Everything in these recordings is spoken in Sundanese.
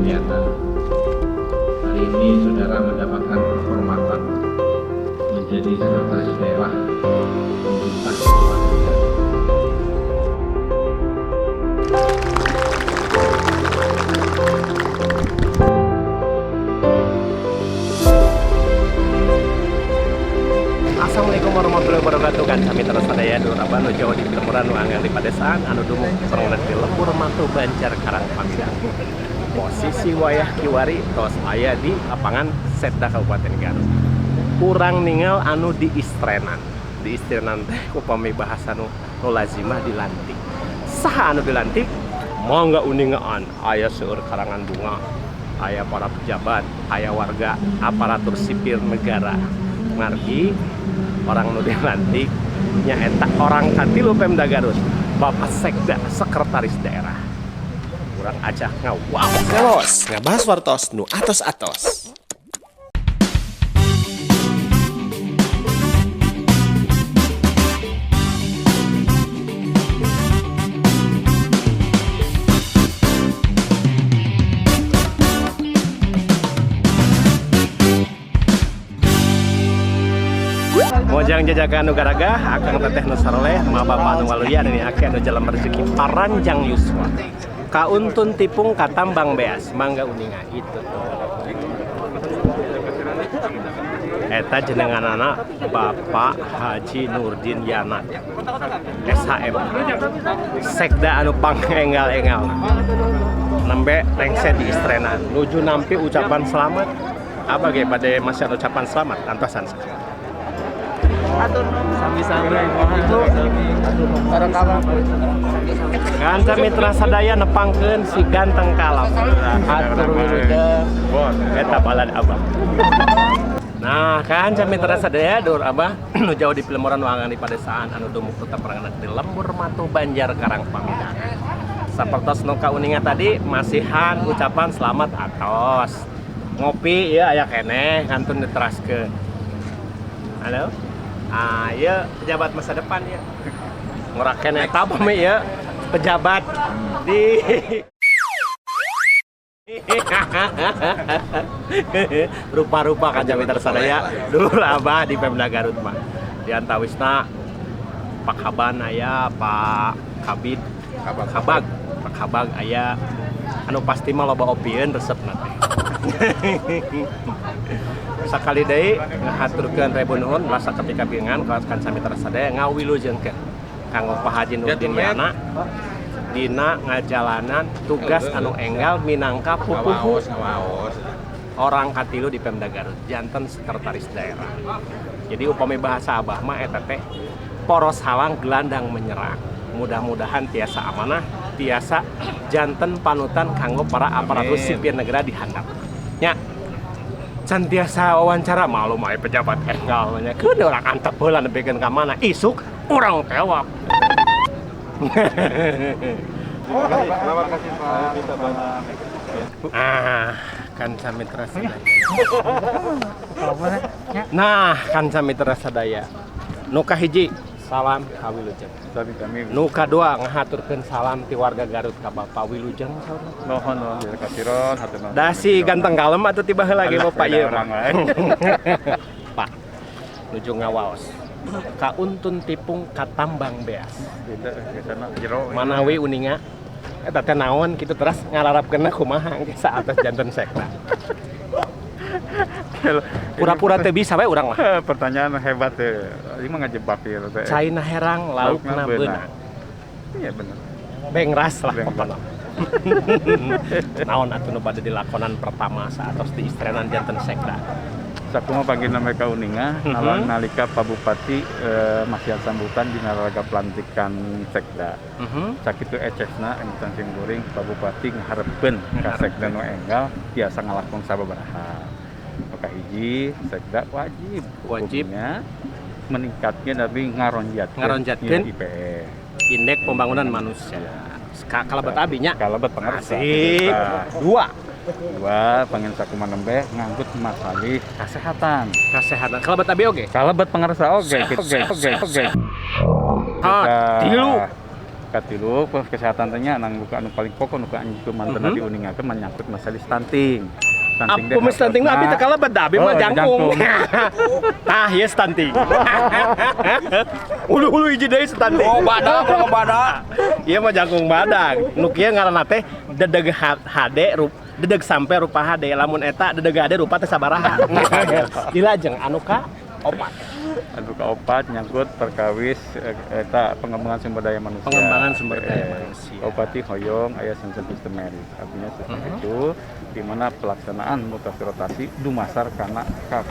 Nurdiana. Hari ini saudara mendapatkan kehormatan menjadi sekretaris daerah pemerintah Kabupaten Garut. Assalamualaikum warahmatullahi wabarakatuh. Kanca mitra sadaya, dulur abah nu jauh di pilemburan, nu anggang di padesaan, anu dumuk pernah di lembur Matu Banjar Karang Pamidan. Posisi wayah kiwari tos aya di lapangan Setda Kabupaten Garut. Kurang ningal anu di istrenan. Di istrenan teh upami bahasa nu lazimah dilantik. Saha anu dilantik? Mangga uningaan, aya seueur karangan bunga, aya para pejabat, aya warga, aparatur sipil negara. Margi orang nu dilantik nyaeta orang katilu Pemda Garut, Bapak Sekda, Sekretaris Daerah. Kurang acak ngawaos. Ngawaos, ngabahas wartos nu atos-atos. Mojang jajakan nu garagah, akang teteh nu saroleh, ma bapa nu waluya, nini ake anu jalan rezeki paranjang yuswa. Kauntun tipung katambang beas, mangga uninga itu tuh. Eta jenenganana Bapak Haji Nurdin Yana SHM, Sekda anu pangenggal-enggal. Nembe rengse di istrenan, nuju nampi ucapan selamat. Apa ge bade masih ucapan selamat antosan. Sami-sami. Kanca mitra sadaya, nepangkeun si ganteng kalem. Hatur wilujeng. Eta balad abah. Nah, kanca mitra sadaya, dulur abah nu jauh di pilemburan, nu anggang di padesaan, anu dumuk tetep pranganan di lembur Matu Banjar Karang Pamidan. Sapertos nu kauninga tadi, masihan ucapan selamat atos. Ngopi ya aya keneh kantun diteraskeun. Halo? Ah, ya pejabat masa depan ya. Ngora keneh eta pami ya pejabat di rupa-rupa kanca mitra sadaya, dulur abah di Pemda Garut mah. Di antawisna Pak Kaban aya, Pak Kabid, Kabag, Pak Kabag aya, anu pasti mah loba opieun resepna teh. Sakali deui ngahaturkeun ribu nuhun rasa ketika bingan kanca mitra sadaya ngawilujengkeun kanggo Pak Haji Nurdin Yana dina ngajalanan tugas anu enggal minangka pupuhu orang katilu di Pemda Garut, janten sekretaris daerah. Jadi upami bahasa abah mah eta teh poros halang gelandang menyerang. Mudah-mudahan tiasa amanah, tiasa janten panutan kanggo para aparatur sipil negara di handap. Nya can tiasa wawancara, malu mah pejabat enggal nya. Keun urang antep heula nepikeun ka mana isuk urang tewak. Terima kasih Pak. Ah, kanca mitra sadaya. Nah, kanca mitra sadaya. Nu kahiji, salam kawilujeng. Sami-sami. Nu kadua ngahaturkeun salam ti warga Garut ka Bapak Wilujeng saurna. Nuhun nuhun kasiron hatur nuhun. Da si ganteng kalem atuh tiba heula ge Bapak ieu. Orang lain. Pak, nuju ngawaos. Kauntun tipung katambang beas. Manawi uninga eta teh naon kitu teras ngalarapkeunna kumaha engke saatos janten sekda. Pura-pura teu bisa we urang mah. Pertanyaan hebat teh. Ieu mah ngajebak ieu teh. Caina herang laukna beunang. Iya bener. Bengras lah pokona. Naon atuh nu bade dilakonan pertama saatos di istrenan janten sekda? Sakumaha panggilna mereka uninga, nalika Pak Bupati masihan sambutan dina raraga pelantikan sekda. Sakitu ecesna emitan sim kuring Pak Bupati ngaharepkeun ka sekda nu enggal tiasa ngalakon sababaraha. Maka hiji sekda wajib wajib meningkatkeun tapi ngaronjatkeun IPM, Indeks Pembangunan Manusia. Kalebet abi nya. Kalebet pangarsa. Dua. Dua, pengen sakumaha nembe ngangkut masalah kesehatan. Kesehatan. Kalebet abi oge? Kalebet pangarsa oge. Oge, oge, oge. Tilu. Katilu kesehatan teh nya nang buka anu paling pokok nu ku mantena diuningakeun menyangkut masalah stunting. Stunting teh Apa stunting mah abi teh kalebet da abi mah Oh, jangkung. Tah ieu stunting. Ulu-ulu hiji deui stunting. Oh, badak, oh, badak. Ieu mah jangkung badak. Nu kieu ngaranna teh dedeg hade rup dedeg sampai rupa hade, lamun eta dedeg hade rupa teh sabaraha. Dilajeng anu ka opat. Anu kaopat nyangkut perkawis eta pengembangan sumber daya manusia. Pengembangan sumber daya manusia. Bupati hoyong aya sistem merit. Artinya sistem itu di mana pelaksanaan mutasi rotasi dumasar karena ka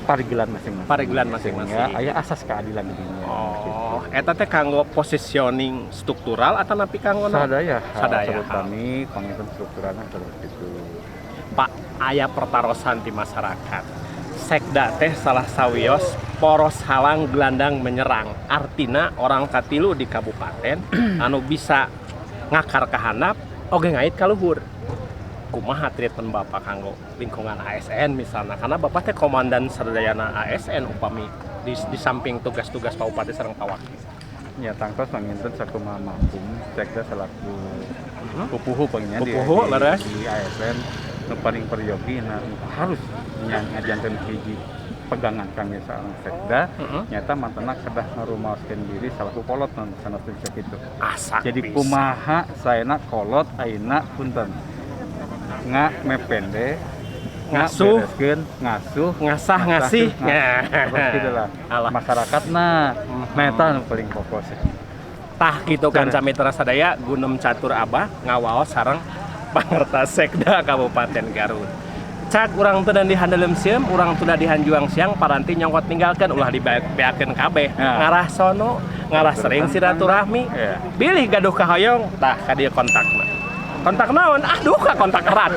parigelan masing-masing. Parigelan masing-masing. Sehingga aya asas keadilan di dunia. Oh, eta teh kanggo positioning struktural atau napi kanggo naon? Sadaya, Sadaya. Kami panginten strukturalna seperti itu. Pak, aya pertarosan di masyarakat. Sekda teh salah sawios poros halang gelandang menyerang. Artina orang katilu di kabupaten anu bisa ngakar ka handap oge ngait ka luhur. Kumaha treatment Bapak kanggo lingkungan ASN misalnya, karena Bapak teh komandan sadayana ASN upami di samping tugas-tugas Pak Bupati sareng Pak Wakil. Ya tangtos panginten sakumaha makum sekda selaku pupuhu panginten Pupuhu, leres. di ASN nu paling peryogi, nah, nu harus ngajanten hiji pegangan kangge seorang sekda nyata mantena kedah ngarumaoskeun diri salaku kolot non sanes bisa kitu. Asak Jadi bisa. Kumaha saena kolot ayeuna, punten, nga mepende, Ngasuh. ngabereskeun, ngasuh, ngasah, ngasih. Terus gitu lah Alah. Masyarakat, nah, nah eta nu paling pokok sih. Tah gitu kan, mitra sadaya, Gunem Catur Abah ngawaos sareng Pangerta Sekda Kabupaten Garut. Cak urang teu di handeuleum sieum, urang teu di hanjuang siang, paranti nyongkot ninggalkeun, ulah dibeakeun kabeh. Ngarah sono, ngarah sering silaturahmi. Bilih gaduh kahoyong, tah ka dieu kontakna. Kontak naon? Aduh, ka kontak erat.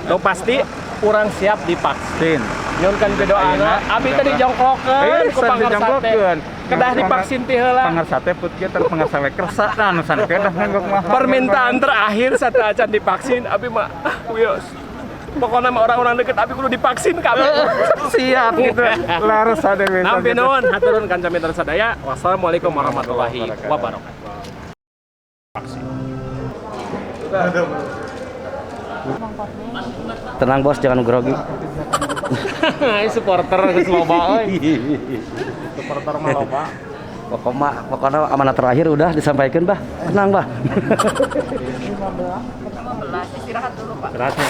Tuh pasti urang siap divaksin. Nyunkan doana, abi tadi jongklokeun ku San pangersa teh. dijongklokeun. Kedah divaksin ti heula. Pangersa teh put kieu teh pangersa we kersa, nah nu sanes kedah nganggok mah. Permintaan terakhir saat acan divaksin, abi mah ah, wios. Pokoknya mah orang-orang deket abi kudu divaksin kabeh. Siap gitu. Laras ada bisa. Nampi nuhun, hatur nuhun kanca mitra sadaya. Wassalamualaikum warahmatullahi wabarakatuh. Vaksin. Tenang bos, jangan grogi. Supporter geus loba euy. Supporter mah loba. Pokoknya, pokoknya amanat terakhir udah disampaikan, bah. Tenang, bah. 15 istirahat dulu, Pak. Istirahatnya.